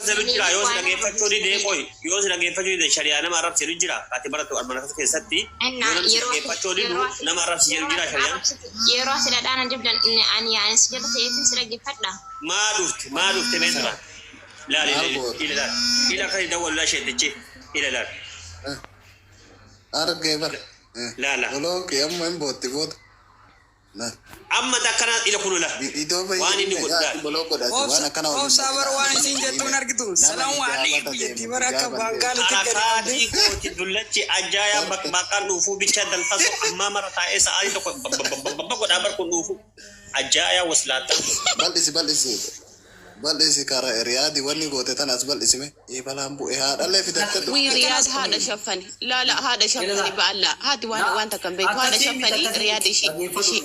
Jedhu jira yoo si dhageeffachuu dide, qoy, yoo si dhageeffachuu dide shari'aa nama arrabsi jedhu jira. Ati baratu almanasa keessatti Innaa yoo namni si yeroo dhageeffachuu didu yeroo ati nama arrabsi jedhu yeroo jira ati shari'aan. arrabsitu, yeroo ati dhadhaan dibdan, ani ani si jala ta'eetiin si dhaggeeffadha. Maa dhufte? Maa dhufte? Mee dura laal. Maal ila goote? Ila laal, ila akka dawwalu laa, sheetichi ila laal. Argee bara. Laala. Boloo kee amma hin bootti booda. Amma takkana ila kunu la Idoo waan inni godhu laal. Boloo godhati waan akkana waliin. Obsa bar, waan isin jettuun argitu. Salaamu alaikum jetti bara, akka baangaalitti gadi qabdee. Harakaatii kooti dullachi ajaayaa baqqaan dhuufuu bicha dalfasu ammaa mara taa'ee sa'aatii tokko babba godhaa bar kun dhuufu ajaayaa waslaattaa. Bal'isi, bal'isi, bal'isi, kara Riyaadi wanni goote tanaas bal'isime balaan bu'e haadhallee fidatte Wii dhufte. Riyaad haadha shaffani. Laala, haadha shaffani ba'alla. Haati waan waan takka hin beektu. Haadha shaffani Riyaad ishii ishii.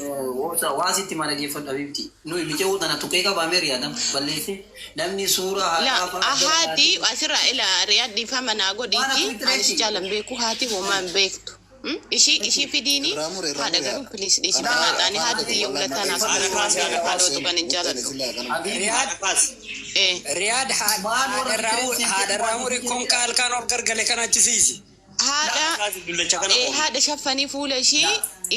Waan sitti ma dhageeffadhu, habibti. Nuyi micee tana tuqee qabaamee Riyaadam balleesse namni suuraa La haadhaa fa'a. Haati asirraa ila Riyaad, dhiifama naa godhiiti. Ani si jaalan beeku, haati homaa hin beektu. Ishii ishii fidiini Irraa mure, irraa haadha mure. garuu please dhiisi banaadhaani haati tiyya ulataa naaf Haadha kennu kaasi, haadha haadha kaasi. tuqan hin jaaladhu. Riyaad Haadha kaasi. Eh. Riyaad, haadha irraa muri, konkaa ilkaan ol gargale kan achisiisi. Haadha Kaasi dullacha kana eh oomi. Haadha shaffanii fuula ishii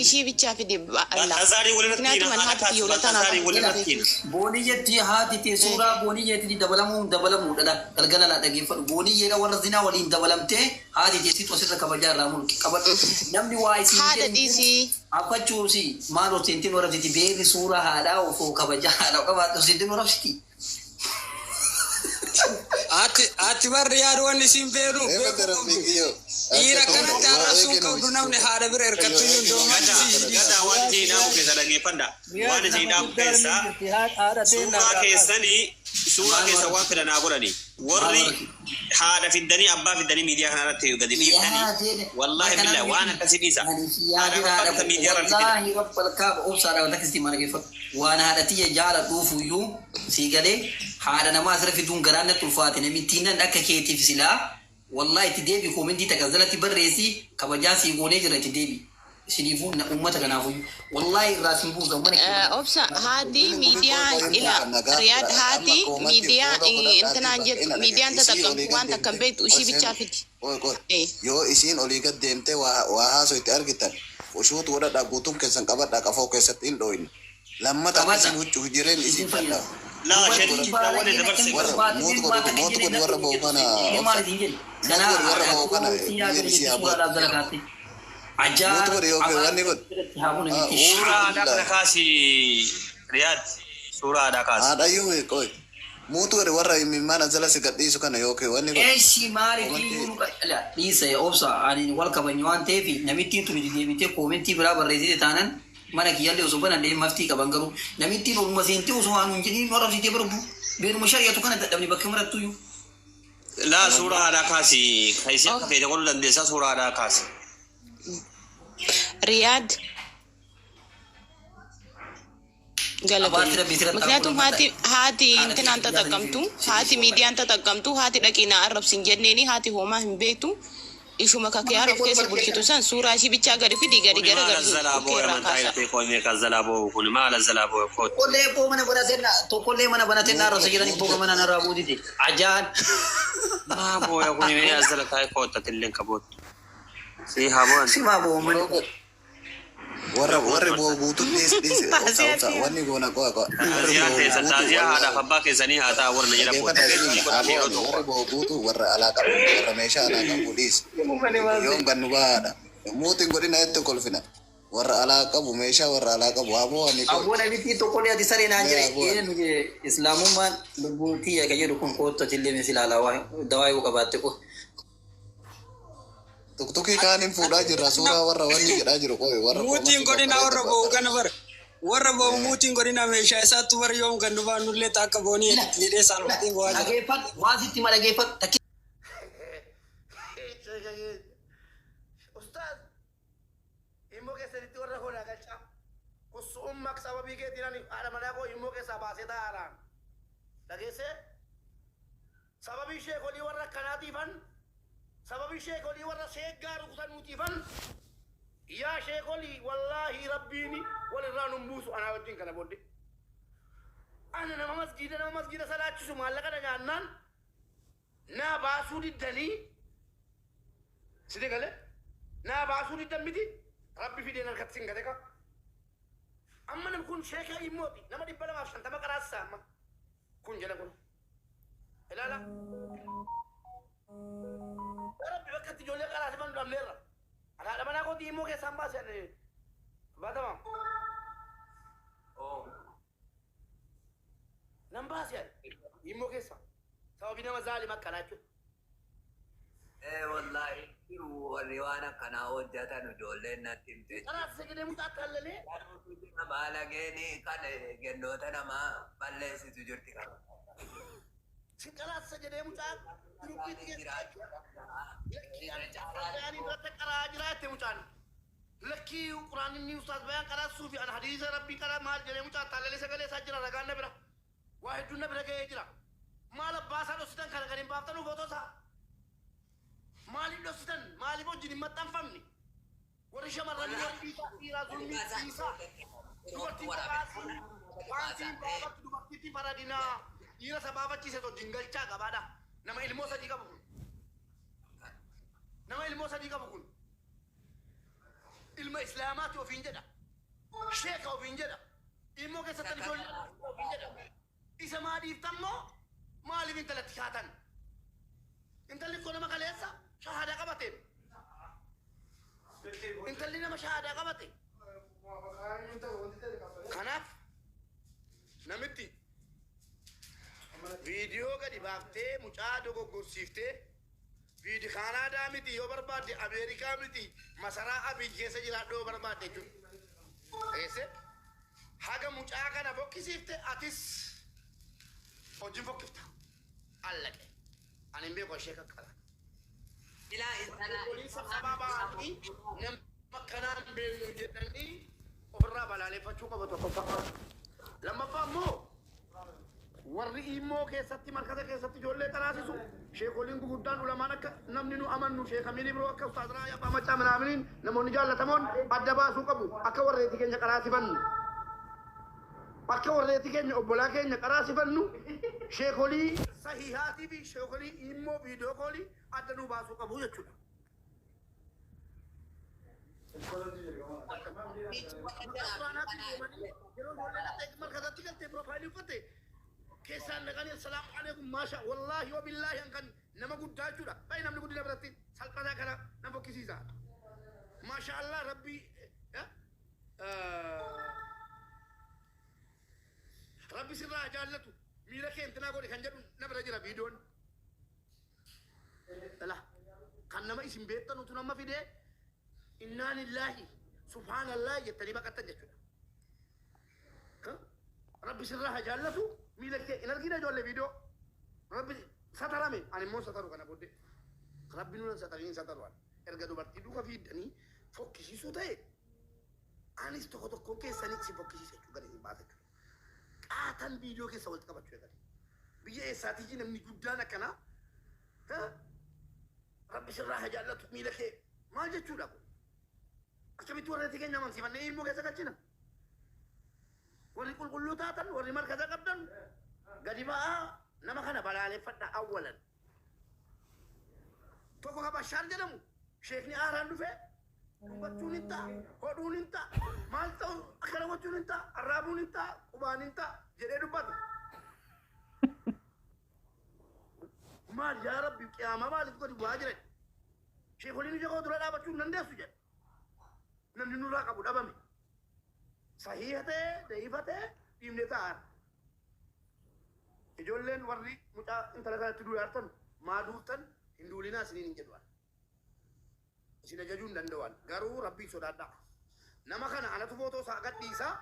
ishii bichaa fidi ba'alla. Baltazaarii walirratti hiina. ምክንያቱም Haadha haati kaasi tiyya ulataa naaf Baltazaarii kennu walirratti beeku. hiina. Booniyyeetti haati tee suuraa booniyyeetti dabalamuu dabalamuudha. Galgala laa dhageeffadhu. Booniyyeedha warra zinaa waliin dabalamtee haati teessitu asirra kabajaa irraa mulqi qabadhu. Namni waa isiin Haadha jedhu dhiisii. akkachuusi maal ol seentiin warabsiti beerri suuraa haadhaa ofoo kabajaa haadhaa qabaadhu seentiin warabsiti. Ati bar Riyaad, waan isin beenu Eeba beekuu gara qabdu. fiigiyyoo. Dhiira akkanatti arrabsuun qabdu, namni haadha bira hirkattu iyyuu hin achisiisi. Gada waan isin dhaamu keessa dhageeffadha. Waan isin dhaamu keessa suuraa keessanii, suuraa keessa waan fidanaa godhani. Warri haadha fiddanii abbaa fiddanii miidiyaa kanarratti gadi dhiiftanii, wallaahi billahi waan akkasii dhiisa. Haadha abbaa fiddanii miidiyaa irratti fidan. Wallaahi rabbal kaaba, obsaadha wanta akkasitti mana geeffatu. Waan haadha tiyya jaala dhuufuyyuu sii galee haadha namaa asirra fiduun garaan natti ulfaate. Namittiin nan akka keetiif silaa wallahi itti deebi, koomentii takka jalatti barreessi, kabajaa sii goonee jira, itti deebi. Isiniifuu uummata kanaafuyyuu wallahi irraa sin buusa mana kee. Obsa, haati miidiyaa ila Riyaad, haati miidiyaa intinaan jettu miidiyaan taxaqqamtu waan takka hin beektu, ishii bichaa fidi. Qoy, qoy. Eh. Yoo isiin olii gad deemtee waa haasoo itti argitan ushuutu godhadhaa, guutuun keessan qabadhaa, qafoo keessatti hin dhooyne. Lammata Qabadha. akkasiin huccuu jireen Isin isiin fayyada. fadhaa. Laa shadichi waliin dabarse. Warra mootu godhi, mootu godhi, warra ba'u kana Maal isin jedhu? mootu godhi, warra ba'u kana biyyeen isii haa bu'atu. Mootu godhi yookiin wanni godhi. Suuraa haadhaa kana kaasi Riyaad. Suuraa haadhaa kaasi. Haadhayyuu qoy. Mootu godhi, warra imimmaan azala si gadhiisu kana yookiin wanni godhi. Eessi maaliif iyyuu dhiisa obsa, ani wal kabajnu waan ta'eef namittiin tun deebitee koomentii biraa barreessite taanan mana kiyyallee osoo banallee maftii qaban, garuu namittiin oluma seentee osoo waan hin jedhiin warra obsitee barbu beeluma shari'atu kana dadhabne bakka marattuyyuu. Laa, suuraa haadhaa kaasi. Kaisii akka feete godhuu dandeessaa, suuraa haadhaa kaasi. Riyaad Abaarti galatoomi. Rabbi sirratti ምክንያቱም haa haati haati haadha intinaan taxaqqamtu, haati miidiyaan taxaqqamtu, haati dhaqiinaa arrabsin jenneeni, haati homaa hin beektu. Ishuma kakee of keessa bulchitu san suuraa ishii bichaa gadi fidi, gadi Kuni gara maal gadi azzalaa dhukkee booya irraa amantaa kaasa. hidhatee qoomee kan azzalaa boo'u, kuni maal azzalaa boo'u kooti. Tokkollee koo mana banatee, tokkollee mana banatee naa arrabsa jedhanii booga mana narraa buutite. Ajaan. Maa booya kuni mee azzala taa'ee koottatillee qaboottu. Si haa boo'an. Simaa boo mana. Warra warri boo guutuun dhiisi, dhiisi, obsa, obsa, wanni goona, qo'a, qo'a. Warri Taaziyaa boo teessan guutuu taaziyaa warra haadhaaf abbaa keessanii haa ta'a warra na jala dhaggeeffadhaa, boo'u. isin haa Yeroo bo'ani tokko. warri boo guutuu warra alaa qabu, warra meeshaa alaa qabu dhiisi. Yoom gannu bahaadha. Muutiin godhina itti kolfina. Warra alaa qabu, meeshaa warra alaa qabu haa bo'ani, qo'i. Aboo namitti tokkollee ati saree naan Mee jedhe haa bo'ani. een islaamummaan lubbuu tiyya ka jedhu kun koottatillee mee silaalaa waa dawaa yoo qabaatte qo. Tuktukii kaaniin fuudhaa jirra, suuraa warra wanni jedhaa jiru, qo'i, warra Muutiin koomantii godhina warra babbareedu ba'u bakka. kana bara. Warra ba'u muutiin godhina, meeshaa isaattu bara yoom kan dhufaannullee akka boonii jedhee saalfatiin bo'aa jira. Dhageeffadhu, waan sitti ma dhageeffadhu takki. Ustaaz, immoo keessanitti warra hoolaa galchaa. Kusu'ummaa sababii keetiin ani haadha manaa koo immoo keessaa baasee taa'aadhaan. Dhageessee? Sababii sheekolii warra akkanaatiifan, sababii sheekolii warra seeggaa rukutanuutiifan, yaa sheekolii, wallaahi Rabbiin walirraa nun buusu anaa wajjin kana booddee. Ana nama masgiida salaachisu maallaqa na nyaannaan. baasuu diddanii site galee naa baasuu diddan miti rabbi fideen harkatti sin gate ka. Amma namni kun sheeka immooti nama 250 qaraassa amma kun jedha kun. Ilaala. Rabbi bakka itti ijoollee qaraasiman dhabneerra. Ana haadha manaa kootii immoo keessaan baase ani baatama. Nan baase ani immoo keessa. Sababii nama zaalima akkanaa jechuudha. Wallahi jiru warri waan akkanaa hojjetan ijoolleen natti himte. Qaraasise jedhee mucaa taallalee. Baalageeni kan gendoota namaa balleessitu jirti qaba. Si qaraasise jedhee mucaa guruppiitti keessa jechuudha. Lakkii ani bayaan irratti qaraa jiraatte mucaan. Lakkii quraan inni ustaas bayaan qaraasuu fi ana hadiisa rabbii qaraa maal jedhee mucaa taallalee sagalee isaa jira ragaan na bira. Waa hedduun na bira ga'ee jira. Maal abbaa isaa dhoksitan kana kan hin baaftanuu footoo isaa. Maaliif dhoksitan maaliif wajjin hin maxxanfamne? Warri shamarranii warri dhiisaa dhiiraa zulmii dhiisaa. Dubartiin qabaasii paantiin baafattu dubartiitti faradinaa dhiira isa baafachiise wajjin galchaa qabaadha. Nama ilmoo sadii qabu kun. Nama ilmoo sadii qabu kun. Ilma islaamaati ofiin jedha. Sheeka ofiin jedha. Ilmoo keessatti ijoollee ofiin jedha. Isa maa dhiiftan moo maaliif intalatti kaatan? Intalli kun nama kaleessa shahaadaa qabateen. Intalli nama shahaadaa qabate. Kanaaf namitti viidiyoo gadi baaftee mucaa dogoggorsiiftee viidi Kaanaadaa miti yoo barbaadde Ameerikaa miti masaraa Abiy keessa jiraadhu yoo barbaadde jechuudha. Eesse haga mucaa kana fokkisiifte atis hojiin fokkifta. Allaqe. Ani hin beeku ishee kakkala. Ilaa intala Waliin sabsabaa ba'anii nama kanaan beeknu jedhanii ofirraa balaaleffachuu qaba tokkoffaa. Lammaffaa immoo warri immoo keessatti markaza keessatti ijoollee qaraasisu sheekoliin guguddaan ulamaan akka namni nu amannu sheekamiin biroo akka ustaaz Raayyaa Abbaa Maccaa minaaminiin namoonni jaallatamoon adda baasuu qabu akka warreetii keenya qaraasifannu. Akka warreetii keenya obbolaa keenya qaraasifannu sheekolii sahihaatii fi sheekolii immoo viidiyoo koolii adda nu baasuu qabu jechuudha. Yeroo ijoolleen dhaqxee markazatti galtee piroofaayilii uffatte keessaan dhaqanii assalaamu alaikum maasha wallaahi wa billaahi an kan nama guddaa jechuudha. Baay'ee namni guddina biratti salphataa kana na fokkisiisa. Maasha Allah rabbi rabbi sirraa jaallatu miira kee intinaa godhe kan jedhu na bira jira viidiyoon. Dhala kan nama isin beektan utuu nama fidee innaa lillaahi subhaanallahi jettanii baqattan jechuudha. Rabbi sirraa haa jaallatu miila kee hin argina ijoollee viidiyoo. Rabbi satarame ani immoo sataru kana booddee. Rabbi nuna satarii hin sataru ani. Erga dubartii duuka fiiddanii fokkisiisuu ta'e anis tokko tokko keessanii si fokkisiisa jechuudha gadi isin baasa jechuudha. Qaatan viidiyoo keessa walitti qabachuu eegale. Biyya eessaatii namni guddaan akkanaa Rabbi sirraa haa jaallatu miila kee maal jechuudha kun? Akkamitti warra keenya amansiifannee ilmoo keessa galchina? Warri qulqulluu taatan warri markaza qabdan gadi ba'aa nama kana balaaleffadha awwalan. Tokko ka Bashaar jedhamu sheekni aaraan dhufee dubbachuun hin ta'a, hodhuun hin ta'a, maal ta'u akkana gochuun hin ta'a, arraabuun hin ta'a, qubaan hin ta'a jedhee dubbate. Maal yaa Rabbi qiyaamaa maaliif gadi bu'aa jiran? Sheekoliin ija koo dura dhaabachuu hin dandeessu jedhe. Namni nurraa qabu dhabame. Sahiha ta'e, da'iifa ta'e dhiibnee taa'an. Ijoolleen warri mucaa intala kanatti duulaartan maa duultan hin duulinaa isiniin hin jedhu. Isin ajajuu hin danda'an. Garuu rabbiin sodaadhaa. Nama kana anatu footoo isaa gadhiisaa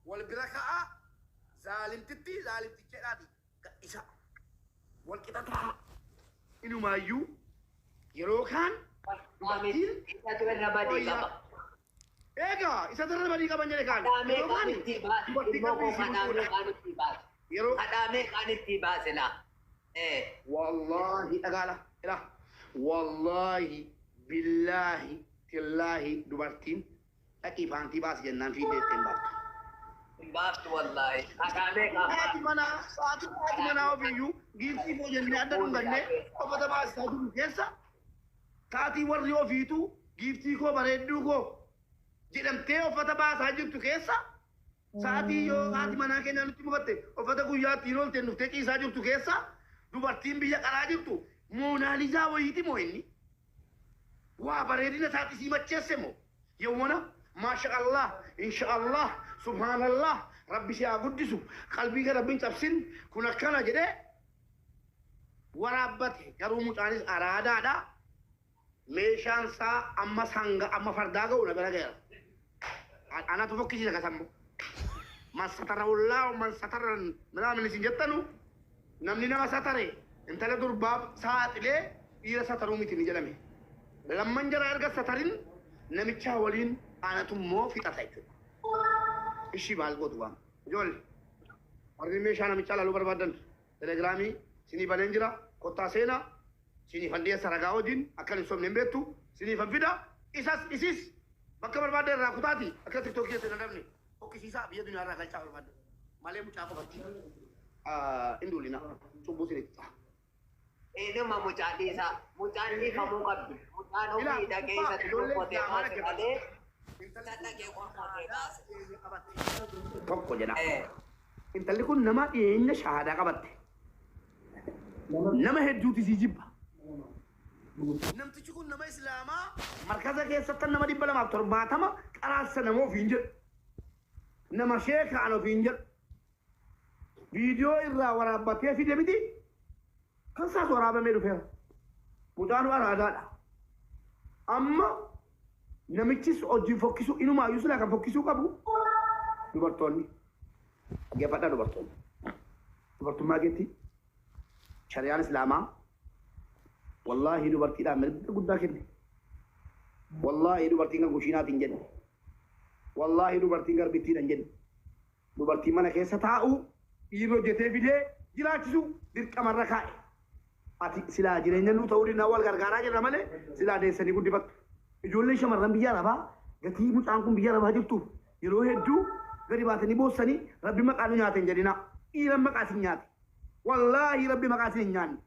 wal bira ka'aa zaalimtitti zaalimticheedhaati gadhiisaa. Wal qixa ta'a. Inumaayyuu yeroo kaan dubartiin Isatu irra badii qaba. Egaa isa irra badii qaban jedhe kaan. Yeroo kaan dubartii qalbii isii bulchuudha. Yeroo Kadhaamee kan itti baase laa. Wallahi dhagaala ilaa wallahi billaahi tillaahi dubartiin dhaqii paantii baasi jennaan fiiddee ittiin baaftu. Hin baaftu wallaahi. Haqaamee qaamaa. Haati manaa haati manaa ofiiyyuu giiftii koo jennee adda dhungannee uffata baasisaa jiru keessa taatii warri ofiitu giiftii koo bareedduu koo jedhamtee uffata baasaa jirtu keessa sa'aatii yoo haati manaa keenya nutti mufatte uffata guyyaa ittiin oolteen dhuftee ciisaa jirtu keessa dubartiin biyya qaraa jirtu Moonaalizaa wayiiti moo inni? Waa bareedina isaati sii macheesse moo? Yawwana maasha Allah insha Allah subhaanallah rabbi si haa guddisu qalbii kee rabbiin cabsin kun akkana jedhee waraabbate garuu mucaanis araadaadha meeshaan isaa ammas hanga amma fardaa ga'u na bira ga'eera. Anatu fokkisiisa kasammoo. Man satarahullahu man satara minaamin isin jettanu namni nama satare intala durbaaf saaxilee dhiira sataruu miti ni jedhame. Lamman jara erga satarin namichaa waliin anatu immoo fixata jechuudha. Ishii maal gootu waan. Ijoollee warri meeshaa namichaa laaluu barbaadan telegiraamii sinii baneen jira kottaa seenaa siniifan dhiyeessa ragaa wajjin akkan hin sobne hin beektu siniifan fida isas isis bakka barbaadde irraa kutaati akka tiktookii keessa hin adabne fokkisiisaa biyya duniyaa irraa galchaa barbaadde malee mucaa qofatti hin duulina cubbuu sinitti ta'a. Inuma mucaa dhiisaa. Mucaan dhiifamuu qabdi. Mucaan Ilaa ofii dhaqee kubbaa isatti ijoollee qoqqotee islaamaa baase dhaggeeffadhu. malee Intalli isa kun dhaqee nama qoqqotee shahaadaa baase. dhiyeenya qabatte. Tokko jedha. Eh. Intalli kun nama dhiyeenya shahaadaa qabatte. Nama hedduuti sii jibba. Namtichi kun nama islaamaa markaza keessatti nama 270 qaraassa nama ofiin jedhu. Nama sheeka an ofiin jedhu. Viidiyoo irraa waraabbatee fide miti kan isaas waraabamee dhufeera. Mucaanu araadaadha. Amma namichis hojii fokkisuu inumaayyuu silaa kan fokkisuu qabu dubartoonni. Dhaggeeffadhaa dubartoonni. Dubartummaa keetti shari'aan islaamaa wallaahi dubartiidhaan mirga guddaa kenne. Wallaahi dubartiin kan kushiinaatiin jenne. Wallaahi dubartiin garbittiidhaan jenne. Dubartiin mana keessa taa'u dhiirri hojjetee fidee jiraachisu dirqamarra kaa'e. Ati silaa jireenya nuu ta'uu dinnaa wal gargaaraa jirra malee silaa deessanii guddifattu. Ijoolleen shamarran biyya arabaa gatii mucaan kun biyya arabaa jirtuuf yeroo hedduu gadi baatanii boossanii rabbi maqaa nu nyaate hin jedhinaa. Dhiiran maqaa isin nyaate. Wallaahi rabbi maqaa isin hin nyaanne.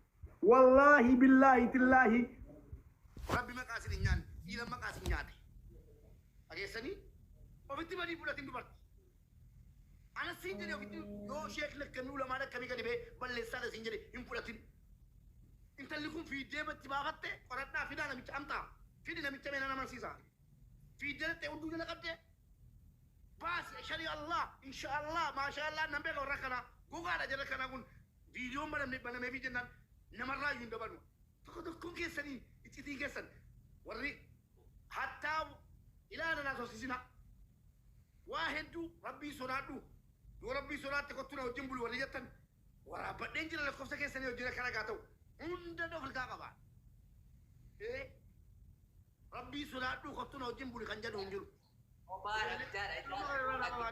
Wallaahi billaahi tillaahi rabbi maqaa isin hin nyaanne. Dhiiran maqaa isin nyaate. Dhageessanii ofitti badii fudhatin dubarti. Anas siin jedhe ofitti yoo sheekni akkamii ulamaan akkamii gadi ba'ee balleessaadha siin jedhe hin fudhatin. Intalli kun fiiddee batti baafatte qoradhaa fidaa namicha amtaa fidi namicha mee nan amansiisa. Fiiddee dhattee hudduu jala qabdee baasi shari Allah insha Allah maasha Allah nan beeka warra kanaa gogaadha jara kanaa kun viidiyoon banamne banameefii jennaan namarraa iyyuu hin dabalu. Tokko tokkoon keessanii iccitiin keessan warri hattaa ilaala naa soosisina. Waa hedduu rabbii sodaadhu yoo rabbii sodaatte kottu na wajjin buli warri jettan waraabbadheen jira lakkoofsa keessanii wajjin akka ragaa ta'u hunda of harkaa qaba. Ee rabbii sodaadhu kottu na wajjin buli kan jedhu hin jiru.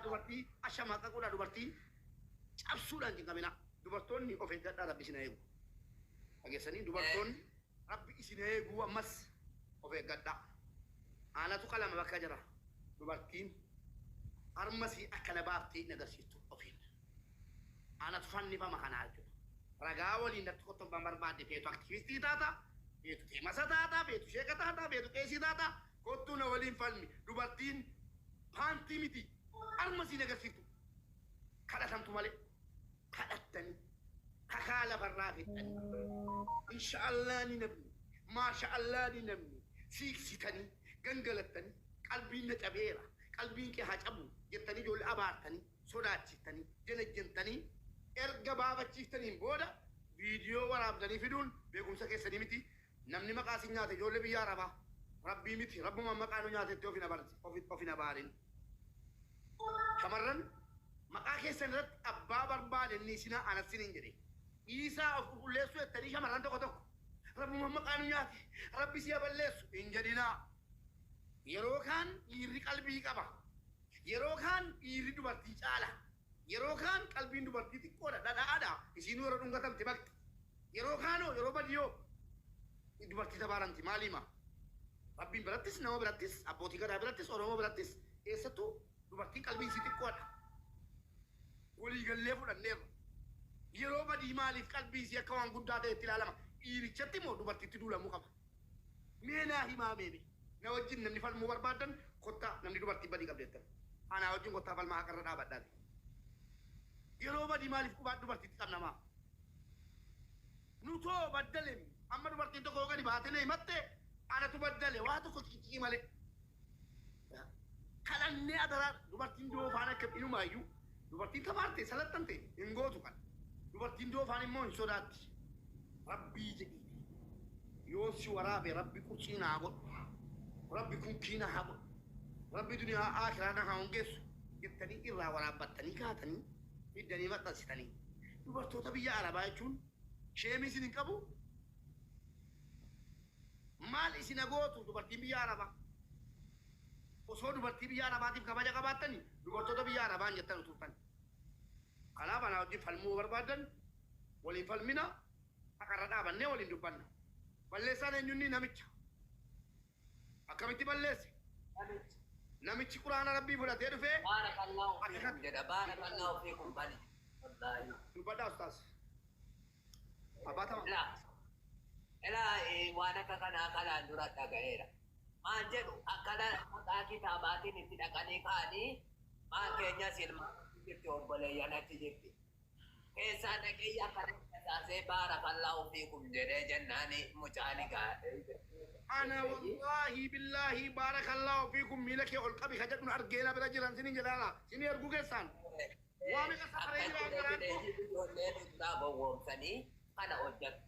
Dubartii ashamaqaquudha dubartii cabsuudhaan cinqamina. Dubartoonni of eeggadhaa rabbi isin haa eegu. Dhageessanii dubartoonni rabbi isin haa eegu ammas of eeggadhaa. Aanatu qalama bakka jira. Dubartiin harma sii akkana baaftee hin agarsiiftu ofiin. Anatu fannifama kanaa jechuudha. Ragaa waliin natti kottu abbaan barbaadde feetu aktivistii taata, feetu teemasa taata, feetu sheeka taata, feetu qeesii taata, kottuu na waliin falmi. Dubartiin paantii miti harma siin agarsiiftu. Kadhatamtu malee. Kadhattanii kakaa lafarraa fixxanii insha'Allah ni namni maasha'Allah ni namni siiksitanii gangalattanii qalbiin na cabeera qalbiin kee haa cabu jettanii ijoollee abaartanii sodaachiftanii janajjantanii erga baafachiiftaniin booda viidiyoo waraabdanii fiduun beekumsa keessanii miti namni maqaa isin nyaate ijoollee biyya arabaa rabbii miti rabbumaan maqaa nu nyaatetti of hin abaarin. Shamarran maqaa keessan irratti abbaa barbaade inni isinaa anas sinin jedhe. Dhiisaa of qulqulleessuu jettanii shamarran tokko tokko rabbuma maqaa nu nyaate rabbi si balleessu hin jedhinaa. Yeroo kaan dhiirri qalbii qaba. Yeroo kaan dhiirri dubartii caala. Yeroo kaan qalbiin dubartii xiqqoodha dhadhaadha isiinuu yeroo dhungatamte baqxi. Yeroo kaanoo yeroo badiyoo dubartii tabaaramti maaliima? Rabbiin birattis nama birattis abbootii gadaa birattis Oromoo birattis eessattuu dubartiin qalbiin isii xiqqoodha. Walii gallee fudhanneerra. Yeroo badii maaliif qalbii isii akka waan guddaa ta'etti ilaalama? Dhiirichatti moo dubartitti duulamuu qaba? Mee naa himaa meeme. Na wajjin namni falmuu barbaadan kottaa namni dubartii badii qabdi jettan. Anaa wajjin kottaa falmaa haqarra dhaabadhaati. Yeroo badii maaliif qubaa dubartitti qabnamaa? Nutoo baddale amma dubartiin tokko yoo gadi baatee na himatte anatu baddale waa tokko ciqicii malee. Kadhannee adaraa dubartiin doofaan akka inumaayyuu dubartiin tabaarte salattante hin gootu kan. Dubartiin doofaan immoo hin sodaatti. Rabbii jedhiiti. Yoo si waraabe rabbi qurcii naa godhu. Rabbi kunkii naa haa godhu. Rabbi duniyaa aakiraa na haa hongeessu jettanii irraa waraabbattanii kaatanii fiddanii maxxansitanii. Dubartoota biyya Arabaa jechuun sheemii isin hin qabu. Maal isin gootu dubartiin biyya Arabaa? Osoo dubartii biyya Arabaatiif kabaja qabaattanii dubartoota biyya Arabaan jettan uturtan. Kanaaf anaa wajjin falmuu barbaadan waliin falmina haqarra dhaabannee waliin dubbanna. Balleessaan eenyunni namicha. Akkamitti balleesse? Namichi quraana rabbii fudhatee dhufee Baarakallahu fiikum jedha. Baarakallahu fiikum bani. Wallaahi. Dubbadhaa ustaas. Abbaa tama. Ilaa. Ilaa waan akka kanaa kanaan dura dhaga'eera. Maal jedhu akkana maqaa kitaabaatiin itti dhaqanii ka'anii maal keenyas ilmaan jirti obboleeyyan achi jirti. Keessaa dhaqee akkana taasisee baarakallahu fiikum jedhee jennaani mucaan gaadhee. Ana wallaahi billaahi baarakallahu fiikum miila kee ol qabi ka jedhuun argeera bira jiran sinin jedhaala. Sinin erguu keessaan. Waa meeqa safaree jira garaan koo. Ijoollee duraa gowwoomsanii kana hojjetu.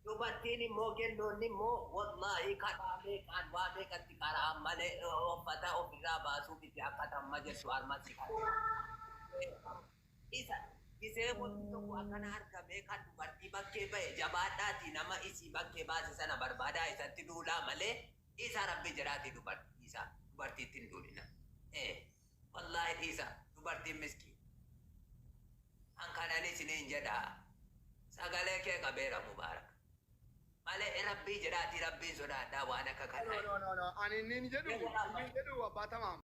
Dubartiin immoo kennoonni immoo wallaahi kadhaa meeqaan waa meeqatti karaa malee uffata ofirraa baasuu miti akka tamma jettu harmasi kana. Isa gisee wanti tokko akkana argamee kan dubartii bakkee ba'e jabaadhaati nama isii bakkee baase sana barbaadaa isatti duulaa malee isa rabbi jedhaati dubartii isa dubartiitti hin duulina. Wallaahi dhiisa dubartiin miskiin. An kanan isiniin jedhaa sagalee kee qabeera Mubaarak. Malee rabbii jedhaati rabbiin sodaadhaa waan akka No, kanaa. no, no, no. Ani inni jedhu abbaa tamaam.